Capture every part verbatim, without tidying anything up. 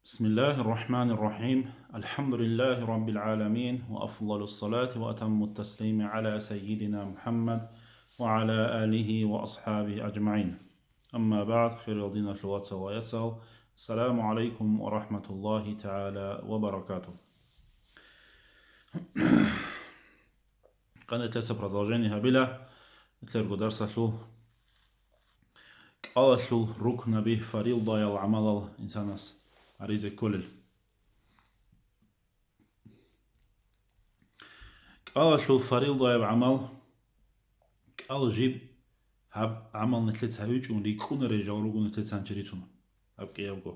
بسم الله الرحمن الرحيم. الحمد لله رب العالمين، وأفضل الصلاة وأتم التسليم على سيدنا محمد وعلى آله وأصحابه أجمعين. أما بعد، خير الدين الواتساب ويسال. السلام عليكم ورحمة الله تعالى وبركاته. Къанилъаса продолжение гьабила, нилъерго дарсалъул кӀалалъул рукнаби, фарилдаял гӀамалал инсанас гьаризе кколел. КӀалалъул фарилдаяб гӀамал, кӀал жиб гьаб гӀамал нилъеца гьавичӀун рикӀкӀунарей жал руго нилъеца гьанчи рицун гьаб кӀиябго.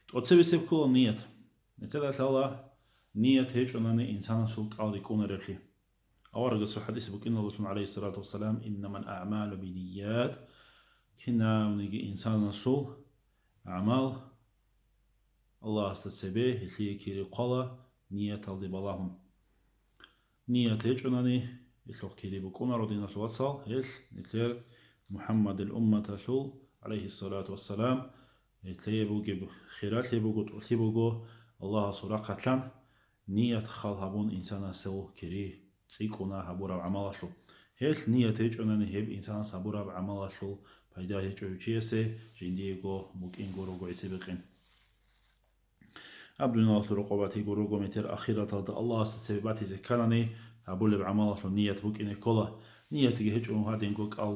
ТӀоцебесеб ккола ният. Нилъеда лъала, ният гьечӀонани инсанасул кӀал рикӀкӀунареблъи. Аварагасул хадис букӀиналдалъун, гӀалайгьиссалату вассалам: «Иннамал аъмалу бинният», кинавниги инсанасул гӀамал Аллагьасда цебе гьелъие кири хъвала нияталде балагьун. Ният гьечӀонани, гьелъухъ кири букӀунаро, диналъул вацал, гьелъ нилъер МухӀаммадил умматалъул, гӀалайгьиссалату вассалам, гьелъие бугеб хиралъи буго, тӀолъи буго, Аллагьасул рахъалъан ният хал гьабун инсанасул кири цӀикӀкӀуна гьабураб гӀамалалъул. Гьелъ ният гьечӀонани гьеб инсанас гьабураб гӀамалалъул пайда гьечӀо гьев чиясе, жиндиего букӀин гурого гӀисибикъин. Гьаб дуниялалъул рокъоб батиго руго метер ахираталда Аллагьасда цебе батизе кканани, гьабулеб гӀамалалъул ният букӀине ккола. Ниятги гьечӀого гьадинго кӀал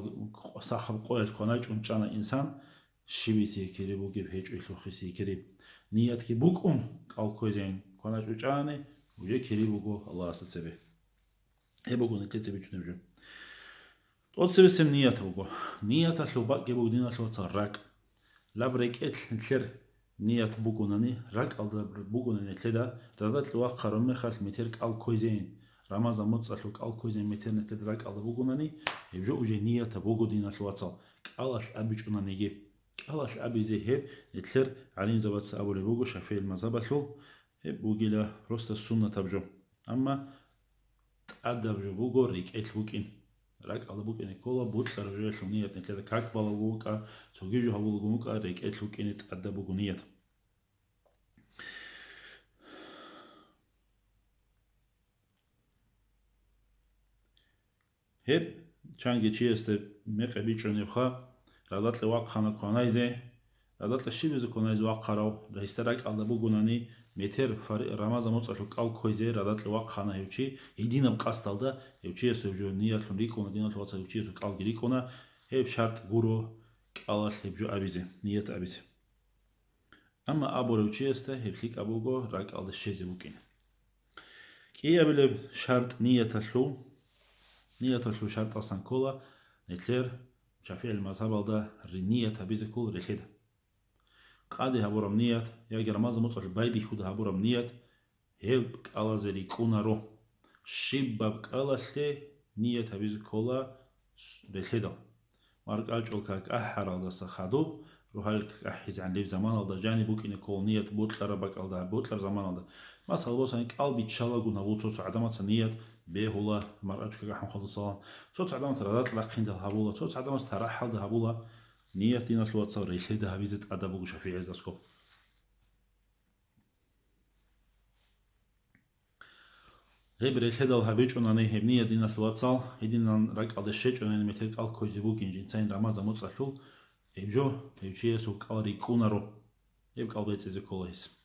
сахаб къоялъ кваначӀун чӀана инсан, щиб гьесие кири бугеб, гьечӀо гьелъухъ гьесие кири. Ниятги букӀун кӀал кквезейин кваначӀун чӀани, уже кири буго Аллагьасда цебе. Гьеб буго нилъеца бичӀчӀунеб жо. ТӀоцебесеб ният буго. Нияталъул бакӀги буго, диналъул вацал, ракӀ. Лаб рекӀелъ нилъер ният бугонани, ракӀалда бугонани нилъеда, радакье вахъараб мехалъ метер кӀал кквезейин, рамазан моцӀалъул кӀал кквезейин метер нилъеда ракӀалда бугонани, гьеб жо уже ниятаб буго, диналъул вацал, кӀалалъ абичӀонаниги. КӀалалъ абизе гьеб нилъер гӀалимзабаца абулеб буго ШафигӀил мазгьабалъул, гьеб бугила просто суннатаб жо. Амма тӀадаб жо буго рекӀелъ букӀин. РакӀалда букӀине ккола, бокьараб жоялъул ният нилъеда как балаго вукӀа, цоги жо гьабулаго вукӀа, рекӀелъ букӀине тӀадаб буго ният. Гьеб чанги чиясда мекъи бичӀчӀунебха, радакье вахъана кванайзе, радакье щибизе кванайзе вахъарав, гьесда ракӀалда бугонани, метер фари-, рамазан моцӀалъул кӀал кквезе радакье вахъана гьев чи, гьединаб къасдалда гьев чиясул жо ниятлъун рикӀкӀуна, диналъул вацал, гьев чиясул кӀалги рикӀкӀуна, гьеб шартӀ гуро кӀалалъ гьеб жо абизе, ният абизе. Амма абурав чиясда гьеб лъикӀаб буго ракӀалде щвезе букӀин. КӀиабилеб шартӀ нияталъул, нияталъул шартӀалсан ккола нилъер ШафигӀил мазгьабалда ри-, ният гьабизе ккола релъеда. Къаде гьабураб ният яги рамазан моцӀалъ байбихьуда гьабураб ният гьеб кӀалазе рикӀкӀунаро. Щибаб кӀалалъе ният гьабизе ккола с-, релъедал. МаркӀачӀул как ахӀаралдаса хадуб, рогьалил как ахӀизегӀан леб заманалда жаниб букӀине ккола ният бокьараб бакӀалда, бокьараб заманалда. Масала, босани кӀал биччалагун гьабула цо-цо гӀадамаца ният, бегьула, маркӀачӀул как ахӀун хадусалан. Цо-цо гӀадамаца радакь рахъиндал гьабула, цо-цо гӀадамаца тарахӀалда гьабула. Ният, диналъул вацал, релъеда гьабизе тӀадаб буго ШафигӀиздасго. Гьеб релъедал гьабичӀунани гьеб ният, диналъул вацал, гьединан ракӀалде щвечӀунани метер кӀал кквезе букӀин жинцайин рамазан моцӀалъул, гьеб жо гьев чиясул кӀал рикӀкӀунаро, гьеб кӀал бецӀизе ккола гьес.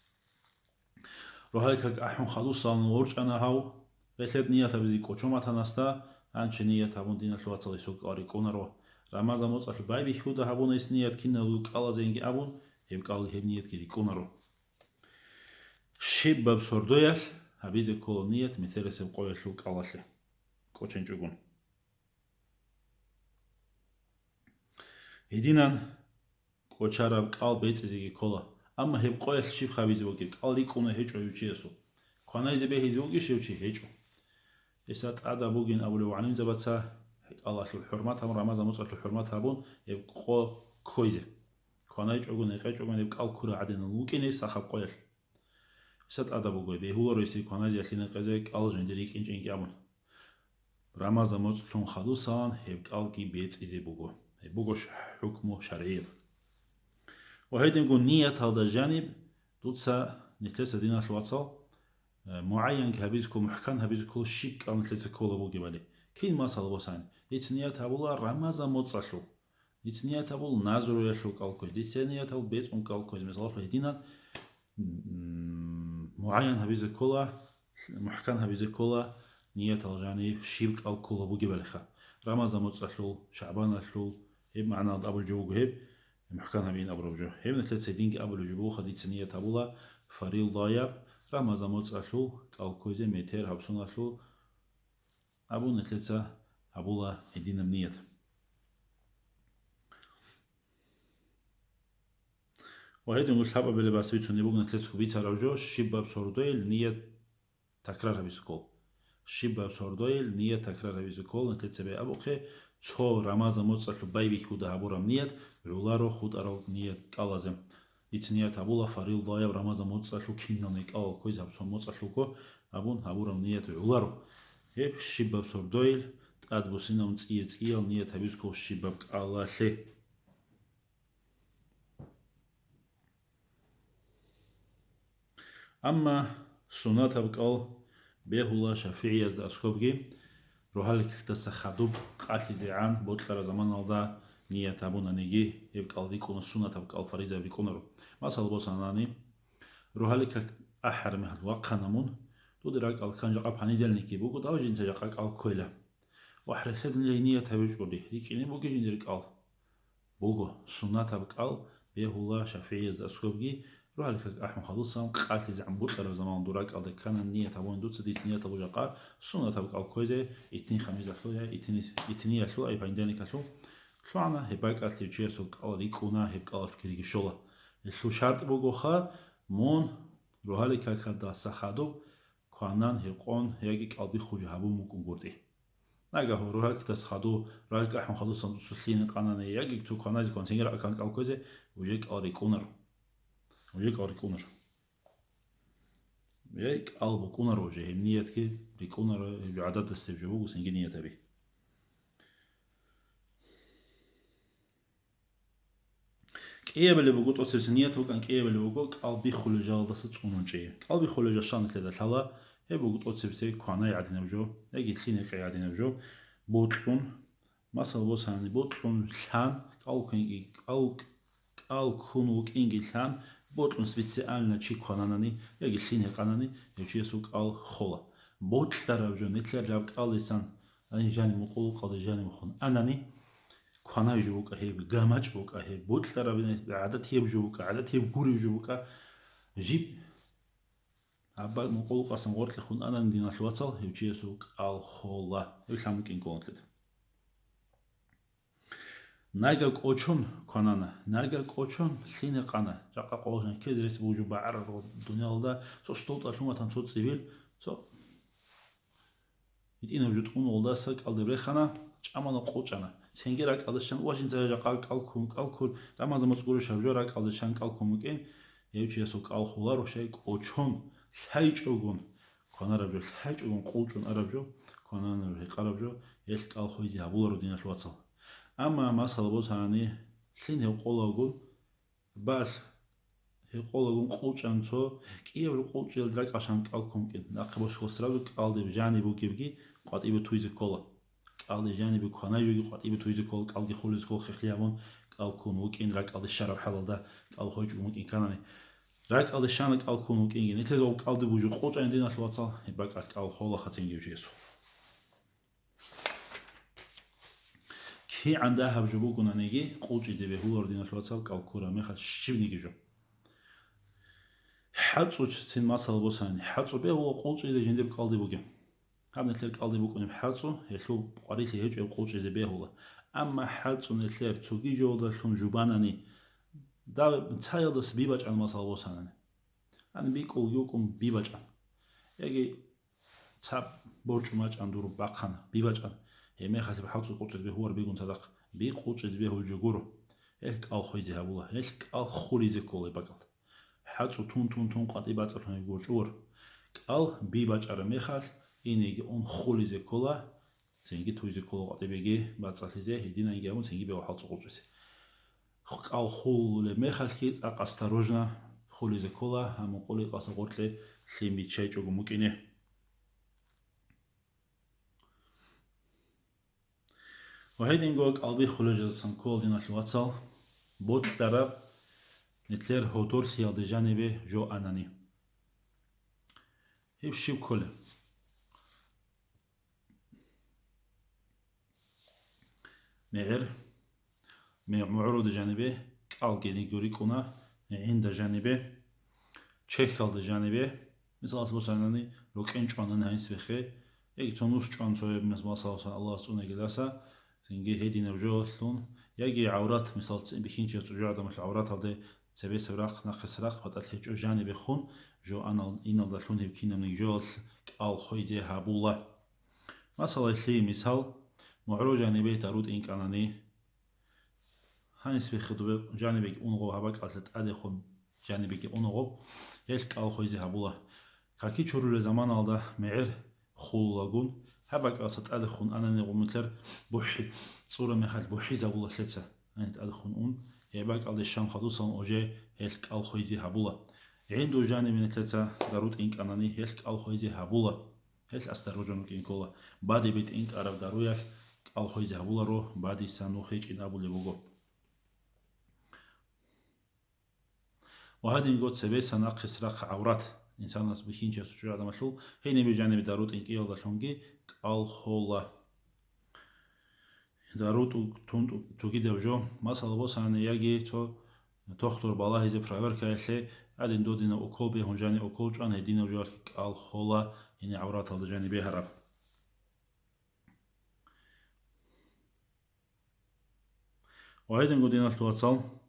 Рогьалил как ахӀун хадусалан ворчӀана гьав, релъед ният гьабизе кӀочон ватанасда, гьанже ният гьабун, диналъул вацал, гьесул кӀал рикӀкӀунаро. Рамазан моцӀалъ байбихьуда гьабуна гьес ният киназул кӀалазейинги абун, гьеб кӀал, гьеб ниятги рикӀкӀунаро. Щибаб сордоялъ гьабизе ккола ният метерасеб къоялъул кӀалалъе кӀоченчӀогун. Гьединан кӀочараб кӀал бецӀизеги ккола, амма гьеб къоялъ щиб гьабизе бугеб, кӀал рикӀкӀуна гьечӀо гьев чиясул. Кванайзе бегьизе вугищ гьев чи? ГьечӀо. Гьесда тӀадаб бугин абулев гӀалимзабаца, кӀалалъул хӀурмат гьабун, рамазан моцӀалъул хӀурмат гьабун, гьеб къо кквезе. КванайчӀогун, гьекъечӀогун гьеб кӀал ккураб гӀадинал вукӀине сахаб къоялъ. Гьесда тӀадаб буго, бегьуларо гьесие кваназе, гьелъие гьекъезе, кӀал жиндир рикӀкӀинчӀинги абун. Рамазан моцӀ лъун хадусалан гьеб кӀалги бецӀизе буго. Гьеб буго ш-, хӀукму шаргӀияб. Ва гьединго нияталда жаниб Дуца нилъеца, диналъул вацал, э, мугӀайянги гьабизе ккола, мухӀкан гьабизе ккола, щиб кӀал нилъеца ккола бугебали. Кин масала босани, дица ният гьабула Рамазан моцӀалъул. Дица ният гьабула назруялъул кӀал кквезе. Дица ният гьабула бецӀун кӀал кквезе. Мисалалъе, гьединан, м, мугӀайян гьабизе ккола, мухӀкан гьабизе ккола, ниятал жаниб щиб кӀал ккола бугебалиха. Рамазан моцӀалъул, шагӀбаналъул, гьеб магӀналда абулеб жо буго гьеб, мухӀкан гьабиин абураб жо. Гьеб нилъеца гьединги абулеб жо бугоха, дица ният гьабула фарилдаяб, Рамазан моцӀалъул кӀал кквезе, метер гьабсуналъул абун нилъеца гьабула гьединаб ният. Ва гьединго лъабабилеб бас бицунеб буго нилъецаго бицараб жо, щибаб сордоял ният такрар гьабизе ккол. Щибаб сордоял ният такрар гьабизе ккол, нилъеца бегьа абухъе, цо Рамазан моцӀалъул байбихьуда гьабураб ният гӀоларо хутӀарал ният кӀалазе. Дица ният гьабула фарилдаяб Рамазан моцӀалъул кинални кӀалал кквезе гьабсун моцӀалъулго абун гьабураб ният гӀоларо. Гьеб щибаб сордоял тӀадбуссинабун цӀия-цӀиял ният гьабизе ккол щибаб кӀалалъе. Амма суннатаб кӀал бегьула шафигӀиязда аскобги, рогьалил какдаса хадуб къалъизегӀан бокьараб заманалда ният гьабунаниги, гьеб кӀал рикӀкӀуна, суннатаб кӀал фаризаяб рикӀкӀунаро. Масала босанани, рогьалил как ахӀараб мехалъ вахъана мун, дуда ракӀалде ккани жакъа понедельникги буго, дав жинца жакъа кӀал кквела. Ва гьелъ гьединлъи ният гьабичӀони, рикӀкӀине буго жиндир кӀал. Буго, суннатаб кӀал бегьула шафигӀиязда аскобги, рогьалил как ахӀун хадусан къалъизегӀан бокьараб заман дур ракӀалде ккани ният гьабуна дуца, дица ният гьабула жакъа суннатаб кӀал кквезе, итнин-хамизалъул я итни-, итниялъул, ай понедельникалъул. ЛъугӀана, гьеб бакӀалъ гьев чиясул кӀал рикӀкӀуна, гьеб кӀалалъ кириги щола. Гьелъул шартӀ бугоха, мун рогьалил какдаса хадуб кванан гьекъон яги кӀал биххулеб гьабун букӀунгутӀи. Нагагь рогьалил какдаса хадуб, рогьалил как ахӀун хадусан дуца лъине къанани, яги цо кваназе кван, цинги ракӀалде ккани кӀал кквезе, уже кӀал рикӀкӀунаро. Уже кӀал рикӀкӀунаро. Яги кӀал букӀунаро уже, гьеб ниятги рикӀкӀунаро, гьеб гӀадатасеб жо буго, цинги ният гьаби. КӀиябали буго, тӀоцебесеб ният букӀан кӀиябали буго, кӀал биххулел жалалдаса цӀунун чӀей. КӀал биххулел жал щай нилъеда лъала, гьеб буго тӀоцебесеб кванай гӀадинаб жо, яги лъине къей гӀадинаб жо, бокьун, масала босани, бокьун лъан, кӀал кквен-, кӀал, кӀал ккун вукӀинги лъан, бокьун специально чи квананани, яги лъине къанани, гьев чиясул кӀал хола. Бокьараб жо, нилъер раб кӀалдисан, гьаниб жаниб мукъулукъалде жаниб хун анани, кванай жо букӀа гьеб, гамачӀ букӀа гьеб, бокьараб гӀадатияб жо букӀа, гӀадатияб гуреб жо букӀа, жиб гьаб мукъулукъасан гъоркье хун анани, диналъул вацал, гьев чиясул кӀал хола. Гьеб лъан букӀин ккола нилъеда. Нага кӀочон кванана, нага кӀочон лъине къана, жакъа къо-, жан ккезе рес бугеб жо багӀарарго дуниялалда, цо столтӀа лъун ватан, цо цӀибил, цо гьитӀинаб жо тӀун гъолдаса кӀалдиб рехана, чӀамана, къулчӀана. Цинги ракӀалде щан ва жинца жакъа кӀал ккун, кӀал ккун, Рамазан моцӀ гурищ гьаб жо ракӀалде щан кӀал ккун букӀин, гьев чиясул кӀал холаро, щай кӀочон, лъайчӀогон кванараб жо, лъайчӀогон къулчӀун араб жо, квананаб, гьекъараб жо, гьелъ кӀал хойзе гьабуларо, диналъул вацал. Амма масала босани, лъин гьекъолагун, балъ гьекъолагун къулчӀан цо, кӀияб къулчӀиялда ракӀалде щан кӀал ккун букӀин, нахъе босго сразу кӀалдиб жаниб бугебги къватӀибе туйзе ккола. КӀалдиб жанибе кванай жоги къватӀибе туйзе ккола, кӀалги хулизе ккола, хехлъи гьабун, кӀал ккун вукӀин, ракӀалде щараб хӀалалда кӀал хойчӀун вукӀин кканани. РакӀалде щана кӀал ккун вукӀинги, нилъеда кӀалдиб бугеб жо къулчӀани, диналъул вацал, гьеб бакӀалъ кӀал хола хъацинги гьев чиясул. КигӀан дагьаб жо бугонаниги, къулчӀизе бегьуларо, диналъул вацал, кӀал ккураб мехалъ щибниги жо. ХӀацӀуцин масала босани, хӀацӀу бегьула къулчӀизе жиндир кӀалдиб бугеб. Гьаб нилъер кӀалдиб букӀунеб хӀацӀу, гьелъул къварилъи гьечӀеб къулчӀизе бегьула. Амма хӀацӀу нилъер цоги жоялдалъун жубанани, дав цаялдаса би бачӀана масала босанани. Гьаниб бикӀулги вукӀун би бачӀана. Яги цаб борчӀун бачӀана дур бахъана, би бачӀана. Гьеб мехалъ хӀацӀу къулчӀизе бегьуларо бегун цадахъ, би къулчӀизе бегьулеб жо гуро. Гьелъ кӀал хойзе гьабула, гьелъ кӀал хулизе ккола гьеб бакӀалда. ХӀацӀу тун-тун-тун къватӀибе бацӀцӀалъун гьеб гуро чӀугур. КӀал би бачӀараб мехалъ, инеги ун хулизе ккола, цинги туйзе ккола къватӀибеги бацӀцӀалъизе, гьединанги абун цинги бегьула хӀацӀу къулчӀизе. КӀал хулулеб мехалъги цӀакъ осторожно, хъулизе ккола, гьаб мукъуликъаса гъоркье лъим биччайчӀого мукӀине. Ва гьединго кӀалби хъулежазасан ккола, диналъул вацал, бокьараб нилъер гьодорлъиялде жанибе жо анани. Гьеб щиб кколеб? МегӀер, ме-, мугӀрода жанибе кӀалги гьединго рикӀкӀуна, гӀинда жанибе, чехьалда жанибе, мисалалъ босанани, рокӀен чӀванани гьанис бехе, яги цо нус чӀван цояб мес-, масалалъ Аллагьас цӀунегиласа, цинги гьединаб жоялъун, яги гӀаврат, мисал, цин бихьинчияс чӀужугӀадамалъ гӀавраталде цебесеб рахъ, нахъес рахъ батӀалъ гьечӀо жанибехун, жо анал-, иналдалъун гьеб кинабниги жоялъ кӀал хвезе гьабула. Масала, лъие мисал, мугӀро жанибе дару тӀинкӀанани, гьанис бехе дубе жанибеги унгъо гьаб бакӀалъа тӀадехун жанибеги унгъо, гьелъ кӀал хвезе гьабула. Каки чурулел заманалда мегӀер хулулагун, гьаб бакӀалъа тӀадехун анани гъумилъер бухӀи-, цӀура мехалъ бухӀизабула лъеца. Гьанис тӀадехун ун, гьеб бакӀалде щам хадусан уже гьелъ кӀал хвезе гьабула. ГӀинду жанибе нилъеца дару тӀинкӀанани, гьелъ кӀал хвезе гьабула. Гьелъ осторожно рукӀин ккола. Бадибе тӀинкӀараб даруялъ кӀал хвезе гьабуларо, бадиса нух гьечӀин абулеб буго. Ва гьадинго цебеса нахъес рахъ гӀаврат, инсанас бихьинчияс чӀужугӀадамалъул, гьенибе жанибе дару тӀинкӀиялдалъунги кӀал хола. Дару тӀу-, тун тӀу-, цогидаб жо, масала босани, яги цо тохтор балагьизе проверкаялъе, гьадин додинаб укол бегьун жани укол чӀван, гьединаб жоялъги кӀал хола, гьениб гӀавраталда жани бегьараб. Ва гьединго, диналъул вацал,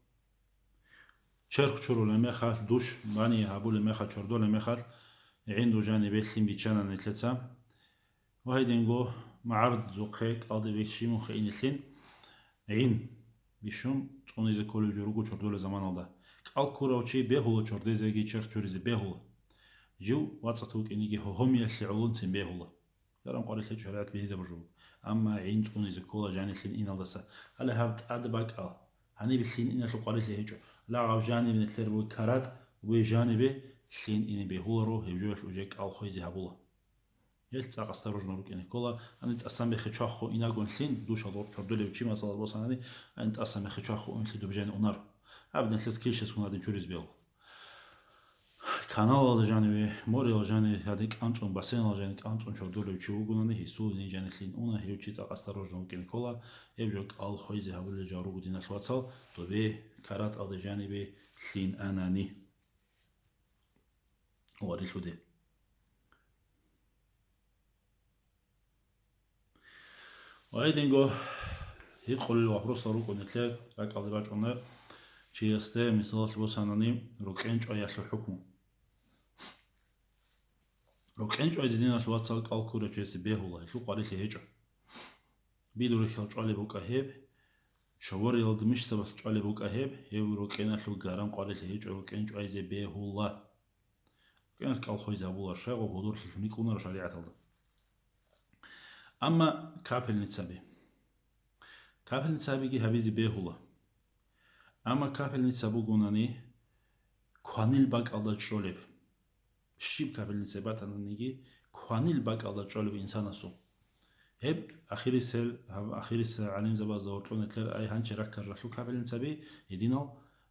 черх чурулеб мехалъ, душ бани гьабулеб мехалъ, чордолеб мехалъ, гӀинду жанибе лъим биччана нилъеца. Ва гьединго магӀардухъе кӀалдибе щимухъе инелъин гӀин бищун цӀунизе кколеб жо руго чордолеб заманалда. КӀал ккурав чи бегьула чордезеги черх чуризе бегьула. Жив вацӀцӀад вукӀинеги гьогьомиялъе гӀолунцин бегьула. Яран къварилъи гьечӀо, шаригӀат бихьизабуржу. Амма гӀин цӀунизе ккола жанилъин иналдаса. Гьале гьаб тӀад бакӀал. Гьаниб лъин иналъул къварилъи гьечӀо. Лагъаб жаниб нилъер бугеб каратӀ, ве жанибе лъин ине бегьуларо, гьеб жоялъ уже кӀал хвезе гьабула. Гьелъ цӀакъ осторожно рукӀине ккола, гьаниб тӀасан бехе чвахо инагун лъин, душал гъоркь чордолев чи, масала босанани, гьаниб тӀасан бехе чвахо унлъи дуб жани унар. Гьаб нилъер килщас гьунадин чуриз бегьула. Каналалда жаниве, морял жани гьадин кӀанцӀун, бассейналда жани кӀанцӀун чордолев чи вугонани, гьесул гьениб жани лъин уна, гьев чи цӀакъ осторожно вукӀине ккола, гьеб жо кӀал хвезе гьабулел жо руго, диналъул вацал, добе каратӀалда жанибе лъин анани. Ва рилъуде. Ва гьединго гьикъулел вопросал рукӀун нилъер ракӀалде бачӀунеб чиясде, мисалалъ босанани, рокӀен чӀваялъул хӀукму. РокӀен чӀвайзе, диналъул вацал, кӀал ккурав чиясе бегьула, гьелъул къварилъи гьечӀо. Бидурихьал чӀвалеб букӀа гьеб, шавориялда мишсабалъ чӀвалеб букӀа гьеб, гьев рокӀеналъул гаран къварилъи гьечӀо, рокӀен чӀвайзе бегьула. КӀиналъ кӀал хвезе гьабула, щайгъаб гьудурлъи лъугьине ккунара шаригӀаталда. Амма капельницаби. Капельницабиги гьабизе бегьула. Амма капельница бугонани, кванил бакӀалда чӀолеб. Щиб капельница батананиги, кванил бакӀалда чӀолеб инсанасул. Гьеб ахирисел, гьаб ахирисел гӀалимзабазда гьоркьоб нилъер ай гьанчи раккаралъул капельницаби гьединал,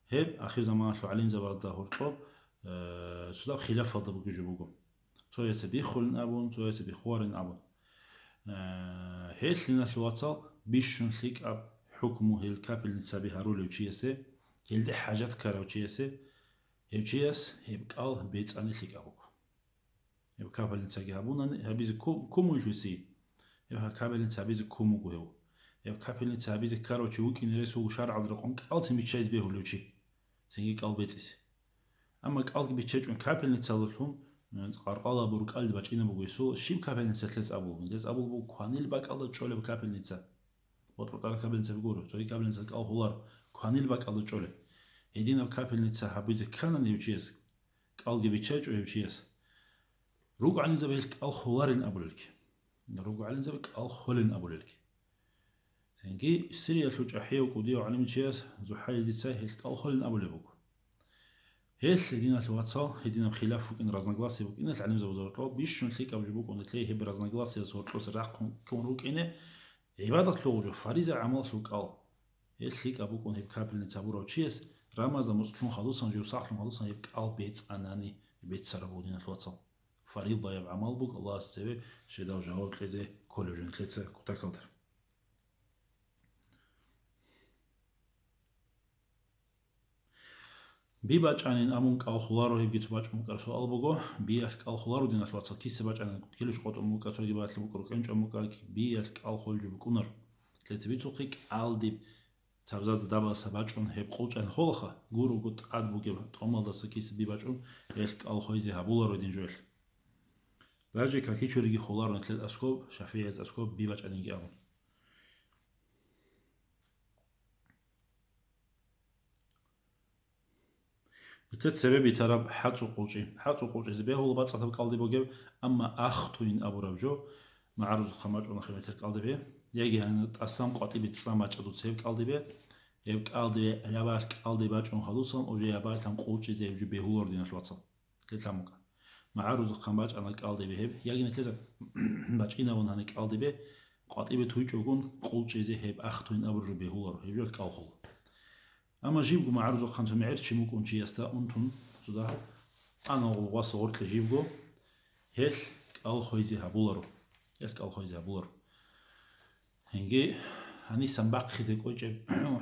гьеб ахир заманалъул гӀалимзабазда гьоркьоб, э, цодаб хилафалда бугеб жо буго. Цояца биххулин абун, цояца биххуларин абун. Э, гьелъиналъул вацал бищун лъикӀаб хӀукму гьел капельницаби гьарулев чиясе, гьелде хӀажат ккарав чиясе, гьев чияс гьеб кӀал бецӀани лъикӀаб буго. Гьеб капельницаги гьабунани, гьабизе кку-, ккун вугелъул си? Гьеб капельница гьабизе ккун вуго гьев. Гьеб капельница гьабизе ккарав чи вукӀине рес вуго шаргӀалда рекъон кӀал цин биччайзе бегьулев чи, цинги кӀал бецӀизе. Амма кӀалги биччачӀун капельницалъун, э, къаркъала буркӀалде бачӀина буго гьесул, щиб капельница лъец абулеб? Лъец абулеб буго кванил бакӀалда чӀолеб капельница. БоркьутӀараб капельница бигуро, цоги капельница кӀал холар, кванил бакӀалда чӀолеб. Гьединаб капельница гьабизе кканани гьев чияс, кӀалги биччачӀо гьев чияс, руго гӀалимзаби гьелъ кӀал холарин абулелги. Руго гӀалимзаби кӀал холин абулелги. Цинги Сириялъул чӀахӀияв кӀудияв гӀалимчияс ЗухӀайлица гьелъ кӀал холин абулеб буго. Гьелъ, диналъул вацал, гьединаб хилаф букӀин, разногласие букӀиналъ гӀалимзабазул гьоркьоб бищун лъикӀаб жо букӀун, гьелъ гьеб разногласиялъ гьоркьоса рахъун ккун рукӀине, гӀибадат лъугӀулев фариза гӀамаллъул кӀал. Гьелъ лъикӀаб букӀун гьеб капельница гьабурав чияс, Рамазан муцӀ лъун хадусан, жив сахлъун хадусан гьеб кӀал бецӀанани, бецараб буго, диналъул вацал. Фаризаяб гӀамал буго Аллагьас цеве щведал жаваб кьезе кколеб жо нилъеца кутакалда. Би бачӀанин абун кӀал холаро, гьебги цо бачӀун букӀараб суал буго. Биялъ кӀал холаро, диналъул вацал, киса бачӀанин, килищ къотӀун букӀа, цоги балъун букӀа, рукӀенчӀун букӀа, биялъ кӀал холеб жо букӀунаро. Лъеца бицухъе кӀалдиб цабзада дабаса бачӀун гьеб къулчӀан холаха, гурого тӀад бугеб тӀомалдаса киса би бачӀун, гьелъ кӀал хойзе гьабуларо дин жоялъ. Даже какичуриги холаро нилъер аскоб, шафигӀияз аскоб би бачӀанинги абун. Нилъер цебе бицараб хӀацӀу къулчӀи. ХӀацӀу къулчӀизе бегьула бацӀцӀадаб кӀалдиб бугеб, амма ахтуйин абураб жо, магӀарузухъан бачӀуна химетер кӀалдибе, яги гьанна тӀасан къватӀибе цӀа бачӀа дуца гьеб кӀалдибе, гьеб кӀалдибе, ябалъ кӀалдиб бачӀун хадусан, уже ябалъан къулчӀизе гьеб жо бегьулар, диналъул вацал. Лъелъамукъа. МагӀарузухъан бачӀана кӀалдибе гьеб, яги нилъер бачӀинавун гьаниб кӀалдибе, къватӀибе туйчӀогун, къулчӀизе гьеб ахтуйин абураб жо бегьуларо, гьеб жо кӀал хола. Амма жибго магӀарузухъан цо мегӀер чи мукӀун чиясда унтун цо дагьаб, ана гъулгъваса гъоркье жибго, гьелъ кӀал хойзе гьабуларо. Гьелъ кӀал хойзе гьабуларо. Гьенги гьанисан бахъизе кӀвечӀеб,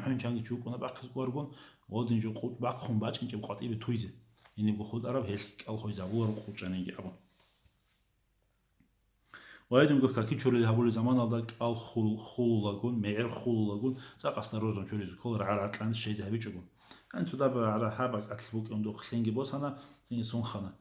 хӀунчанги чи вукӀуна бахъизе кӀваргун, гъодин жо къулчӀ бахъун бачӀинчӀеб къватӀибе туйзе. Гьенибго хутӀараб гьелъ кӀал хойзе гьабуларо къулчӀанинги абун. Ва гьединго какичурил гьабулел заманалда кӀал хул-, хулулагун, мегӀер хулулагун, цӀакъ асда рузун чуризе ккола рагӀа-рагӀатлъан щвезе гьабичӀого. Гьанцо даб рагӀа-рагӀа гьаб бакӀалъ букӀун духълъинги босана, цинги сунхана.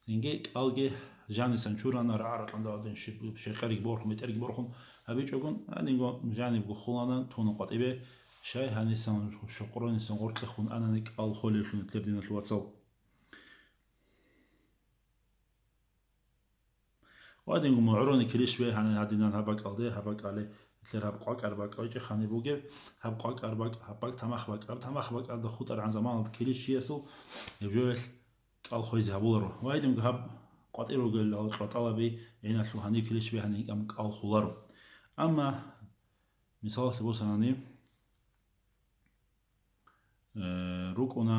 Цинги кӀалги жанисан чурана, рагӀа-рагӀатлъан давадин щиб-, щекъериги борхун, метӀерги борхун гьабичӀогун, гьанинго жанибго хулана, тунун къватӀибе, щай гьанисан, щукъронисан гъоркье хун анани кӀал холевлъун нилъер, диналъул вацал. Ва гьединго мугӀрони килищ бегьани гьадинан гьаб бакӀалде, гьаб бакӀале, нилъер гьаб къвакӀар бакӀ гьечӀехъани бугеб, гьаб къвакӀар бакӀ, гьаб бакӀ тамах бакӀ, гьаб тамах бакӀалда хутӀаргӀан заманалда килищ чиясул гьеб жоялъ кӀал хойзе гьабуларо. Ва гьединго гьаб къватӀир ругел кьватӀалаби гӀиналъул гьанив килищ бегьани гьикӀан кӀал холаро. Амма мисалалъе босанани, э, рукӀуна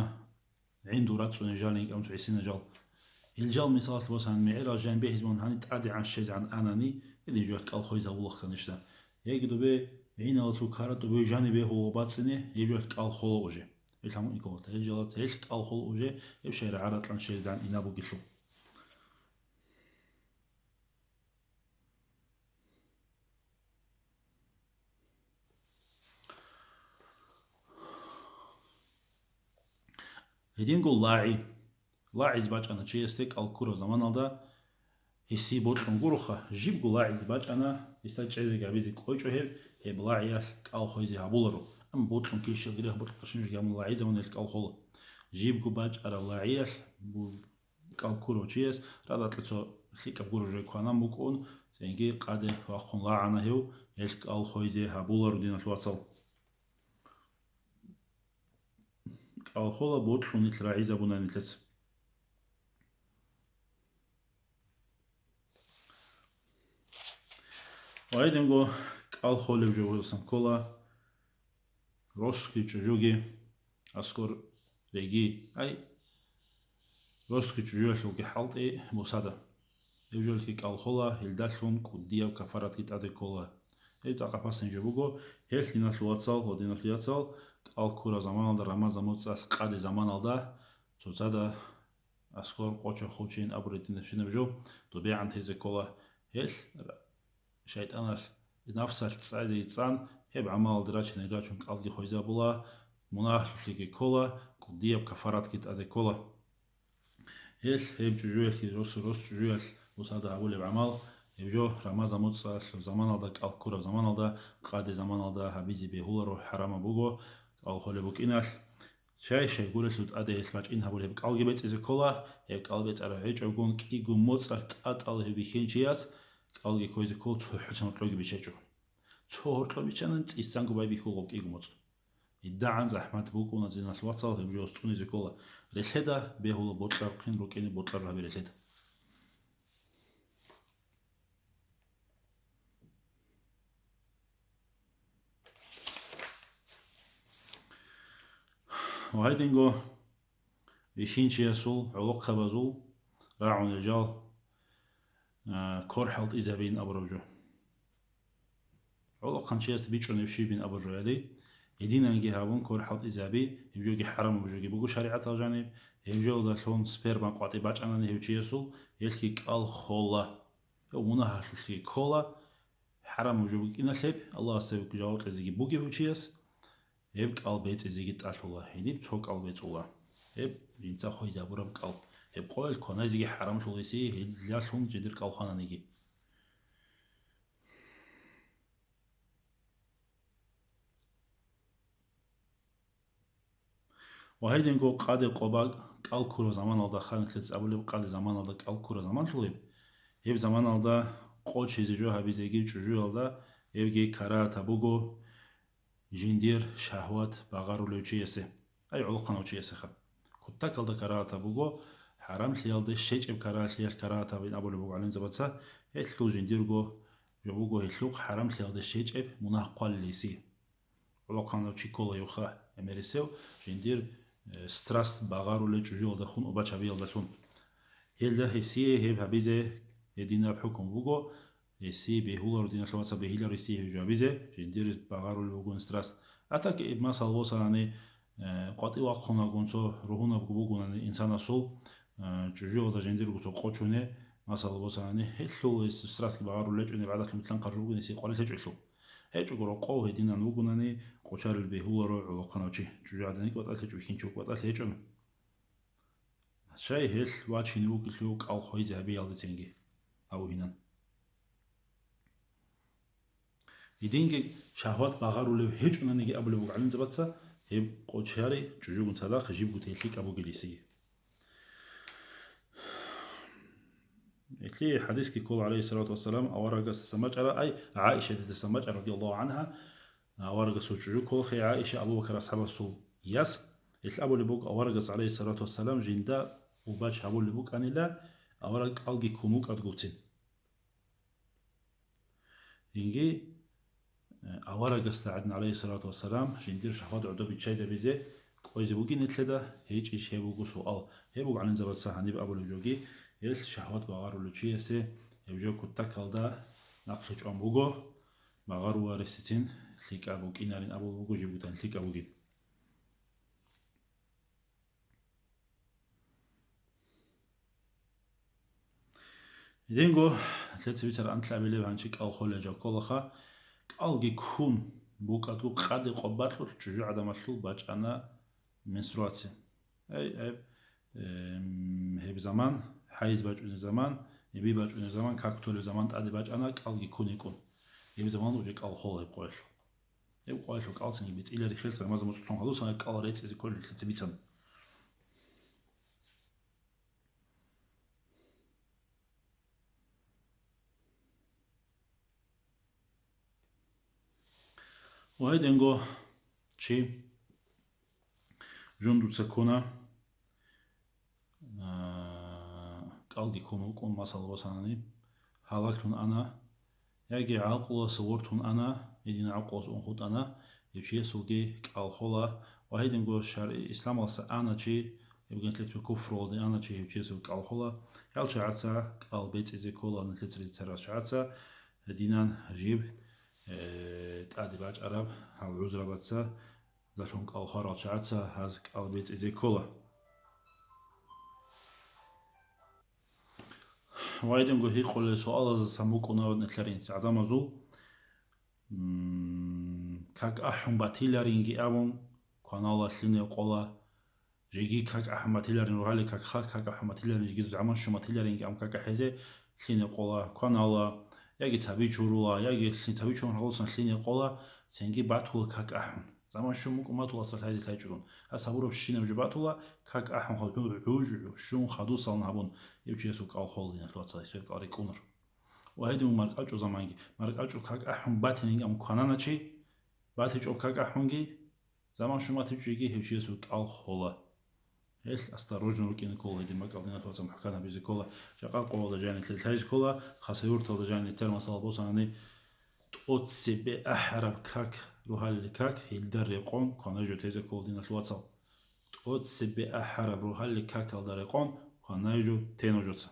гӀинду рацӀцӀуне жал, гӀинкӀамцӀ гӀисина жал. Ил жал, мисалалъе босани, мегӀерал жан бегьизабун гьаниб тӀадегӀан щвезегӀан анани, гьедин жоялъ кӀал хойзе гьабулахъ канишда. Яги добе гӀиналалъул ккараб добе жаниб бегьула бацӀцӀине, гьеб жоялъ кӀал хола уже. Гьелъ гьамун иколта, гьел жалаца гьелъ кӀал хола уже, гьеб щай рагӀа-рагӀатлъан щвезегӀан ина бугелъул. Гьединго лагӀи. ЛагӀиз бачӀана чиясде кӀал ккураб заманалда, гьесие бокьун гуроха, жибго лагӀиз бачӀана, гьесда чӀезе гьабизе кӀочӀо гьеб, гьеб лагӀиялъ кӀал хойзе гьабуларо. Амма бокьун килищал грех бокьарщинаб жо гьабун лагӀизавун гьелъ кӀал хола. Жибго бачӀараб лагӀиялъ бу-, кӀал ккурав чияс радакьа цо лъикӀаб гуро жо кванан букӀун, цинги къаде вахъун лагӀана гьев, гьелъ кӀал хойзе гьабуларо, диналъул вацал. КӀал хола бокьун нилъ рагӀизабуна нилъеца. Ва гьединго кӀал холеб жо бугосан ккола, росги чӀужуги, аскӀор реги, ай, росги чӀужуялъулги хӀалтӀи бусада. Гьеб жолги кӀал хола, гьелдалъун кӀудияб кафаратги тӀаде ккола. Гьеб цӀакъ апасин жо буго, гьелъ, диналъул вацал ва диналъул яцал, кӀал ккураб заманалда, Рамазан моцӀалъ къаде заманалда, цоцазда аскӀор къоча хучин абураб гьединабщинаб жо добегӀан тезе ккола. Гьелъ шайтӀаналъ, нафсалъ цӀазе цӀан, гьеб гӀамалалде рачине рачун кӀалги хвезабула, мунагьлъулъеги ккола, кӀудияб кафаратги тӀаде ккола. Гьелъ гьеб чӀужуялъги рос, рос чӀужуялъ бусада гьабулеб гӀамал, гьеб жо Рамазан моцӀалъ заманалда, кӀал ккураб заманалда, къаде заманалда гьабизе бегьуларо, хӀарамаб буго, кӀал холеб букӀиналъ. Щай-щай гурелъул тӀаде гьелъ бачӀин гьабулеб кӀалги бецӀизе ккола, гьеб кӀал бецӀараб гьечӀогун кӀиго моцӀалъ тӀатӀал гьев бихьин чияс кӀалги ккойзе ккола цо хӀусан гьоркьоги биччачӀо. Цо гьоркьоб биччанани цӀисанго байбихьулгъо кӀиго моцӀ. ГьедигӀан захӀмат букӀуна, диналъул вацал, гьеб жо цӀунизе ккола. Релъеда бегьула бокьарухъин, рукӀине бокьарухъ гьабе релъеда. Ва гьединго бихьинчиясул, гӀолохъабазул рагӀунел жал, а, кор хӀалтӀизабин абураб жо. ГӀолохъанчиясда бичӀчӀунеб щибин абураб жо, гьединанги гьабун кор хӀалтӀизаби, гьеб жоги хӀарамаб жоги буго шаригӀаталда жаниб, гьеб жоялдалъун сперма къватӀи бачӀанани гьев чиясул, гьелъги кӀал хола. Гьев мунагьалъулъги ккола, хӀарамаб жо букӀиналъеб, Аллагьасда жаваб кьезеги бугев гьев чияс, гьеб кӀал бецӀизеги тӀалъула, гьениб цо кӀал бецӀула. Гьеб жинца хвезабураб кӀал. Гьеб къоялъ кванайзеги хӀарамлъулеси, гьелдалъун жидер кӀал хвананиги. Ва гьединго къаде къоба кӀал ккураб заманалда, ханлъица абулеб къаде заманалда кӀал ккураб заман лъугьиб, гьеб заманалда къочизе жо гьабизеги чӀужуялда гьебги карагьатаб буго, жиндир шагьват багъарулев чиясе, ай гӀолохъанав чиясеха. Кутакалда карагьатаб буго, хӀарамлъиялде щечӀеб карагьалъиялъ карагьатабин абулеб буго гӀалимзабаца, гьелъул жиндирго жо буго гьелъухъ хӀарамлъиялде щечӀеб мунагь хъвалилиси. ГӀолохъанав чи ккола гьевха, гӀемерисев, жиндир, э, страст багъарулел чӀужуялдахун убач гьабиялдалъун. Гьелда гьесие гьеб гьабизе гьединаб хӀукму буго, гьесие бегьуларо, диналъул вацал, бегьиларо гьесие гьеб жо гьабизе, жиндир багъарулеб бугони страст. А так, э, масала босанани, э, къватӀив вахъунагун цо ругьунабго бугонани инсанасул, э, чӀужуялда жиндирго цо къочуне, масала босанани, гьелъул гьес страстги багъарулел чӀунеб гӀадалъун билълъанхъараб жо бугони гьесие къварилъ гьечӀо гьелъул. ГьечӀого рокъов гьединан вугонани, къочарил бегьуларо гӀолохъанав чи, чӀужугӀаданикӀ ватӀалъ гьечӀо, вихьинчи вукӀ ватӀалъ гьечӀо. Щай гьелъ вачине вукӀилъул кӀал хвезе гьабиялдецинги гьавугьинан. Гьединги шагьват багъарулев гьечӀонаниги абулеб буго гӀалимзабаца, гьеб къочари чӀужугун цадахъ жибго те лъикӀаб бугилиси. Гьелъие хадисги ккола, гӀалайгьиссалату вассалам, аварагасдасан бачӀараб, ай, ГӀаишатидасан бачӀараб, радияллагьу гӀангьа, аварагасул чӀужу кколхъе ГӀаиша, Абу Бакар асхӀабасул яс. Гьелъ абулеб буго, аварагас, гӀалайгьиссалату вассалам, жинда убач гьабулеб букӀанила, авараг кӀалги ккун вукӀадгоцин. Инги, э, аварагасда гӀадин, гӀалайгьиссалату вассалам, жиндир шагьват гӀодобиччайзабизе кӀвезе бугин нилъеда гьечӀищ, гьеб буго суал. Гьеб буго гӀалимзабаца гьаниб абулеб жоги, гьелъ шагьват багъарулев чиясе гьеб жо кутакалда нахъе чӀван буго, багъаруларесецин лъикӀаб букӀинарин абулеб буго, жибгутан лъикӀаб бугин. Гьединго, лъеца бицараб анкьабилеб гьанчи кӀал холел жо кколаха, кӀалги ккун букӀадго къаде къо бакьулъ чӀужугӀадамалъул бачӀана менструация. Ай, ай, эм, гьеб заман, хӀайз бачӀунеб заман, эби бачӀунеб заман, как толеб заман тӀаде бачӀана, кӀалги ккун йикӀун. Гьеб заман уже кӀал хола гьеб къоялъ. Гьеб къоялъул кӀалцинги бецӀила рихьелъ, рамазан муцӀ лъун гьадусан гьеб кӀал рецӀизе кколел лъица бицана. Ва гьединго чи жундуца ккуна, а, кӀалги ккун вукӀун, масала босанани, гьалаклъун ана, яги гӀакълуялъа вортун ана, гьедин гӀакълуялъ унхутӀана, гьев чиясулги кӀал хола, ва гьединго шаргӀи исламалъа ана чи, гьеб гьанлъи куфрулде ана чи, гьев чиясул кӀал хола, гьал чагӀаца кӀал бецӀизе ккола, нилъеца рицарал чагӀаца, гьединан жиб, э, тӀаде бачӀараб гьал гӀузрабаца, залъун кӀал хварал чагӀаца гьаз кӀал бецӀизе ккола. Ва гьединго гьикъулел суалаздасан букӀуна нилъер инсигӀадамазул, м, как ахӀун батиларинги абун, кванала лъине къола, жеги как ахӀун батиларин рогьале, как ха, как ахӀун батиларин, жеги заман щун батиларинги абун как ахӀизе лъине къола, кванала, яги цаби чурула, яги лъи-, цаби чурун гьалусан лъине къола, цинги батула как ахӀун. Заман щун мукӀун батула асал хӀайзил хӀайчӀурун. Гьас гьабурабщинаб жо батула, как ахӀун хал-, гӀуж-, гӀуж-, щун хадусалан гьабун, гьев чиясул кӀал хола, диналъул вацал, гьесул кӀал рикӀкӀунар. Ва гьедин маркӀачӀул заманги, маркӀачӀул как ахӀун батинин ам квананачи, батичӀо как ахӀунги, заман щун батичӀоги гьев чиясул кӀал хола. Гьелъ осторожно рукӀине ккола гьедин бакӀал, диналъ вацал, мухӀкан гьабизе ккола. Жакъа къоялда жаниб нилъер лъазе ккола, хасавюрталда жаниб нилъер масала босанани, тӀоцебе ахӀараб как, рогьалил как, гьелда рекъон кванай жо тезе ккола, диналъ вацал. ТӀоцебе ахӀараб рогьалил какалда рекъон кванай жо тена нужеца.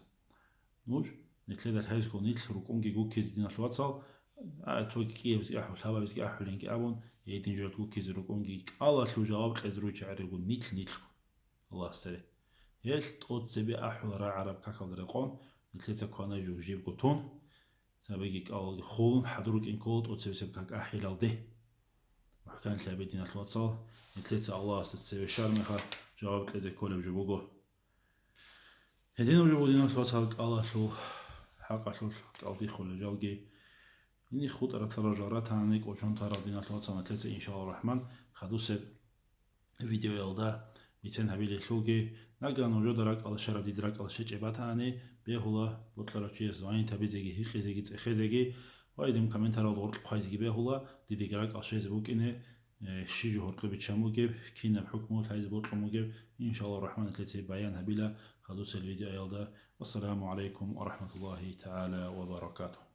Нуж нилъеда лъазе ккола нилъ рукӀунги гуккизе, диналъ вацал, а, цоги кӀиябизги ахӀу, лъабабизги ахӀулинги абун, гьедин жо гуккизе рукӀунги, кӀалалъул жаваб кьезе руччагӀи руго нилъ-нилъго. Аллагьас цере. Гьелъ тӀоцебе ахӀула рагӀараб какалда рекъон, нилъеца кванай жо жибго тун, цабиги кӀалалги холун хӀадур рукӀин ккола тӀоцебесеб как ахӀилалде. МухӀкан лъабе, диналъ вацал, нилъеца Аллагьасда цеве щвар мехалъ жаваб кьезе кколеб жо буго. Гьединаб жо буго, диналъ вацал, кӀалалъул, хӀакъалъулъ кӀалдихъулел жалги. Гьениб хутӀарал тарал жал ратани, кӀочон тарал, диналъ вацал, нилъеца, иншаллагьу рахӀман, хадусеб видеоялда бицен гьабилелъулги, нагагь нужеда ракӀалда щвараб дида ракӀалда щвечӀеб батани, бегьула бокьарав чияс звонить гьабизеги, гьикъизеги, цӀехезеги ва гьедин комментариялда гъоркь хъвайзеги бегьула, дидеги ракӀалда щвезе букӀине, э, щиб жо гьоркьоб биччан бугеб, кинаб хӀукму лъазе бокьун бугеб, иншаллагьу рахӀман, нилъеца баян гьабила хадусел видеоялда. Вассаламу гӀалайкум ва рахӀматуллагьи тагӀала ва баракатугь.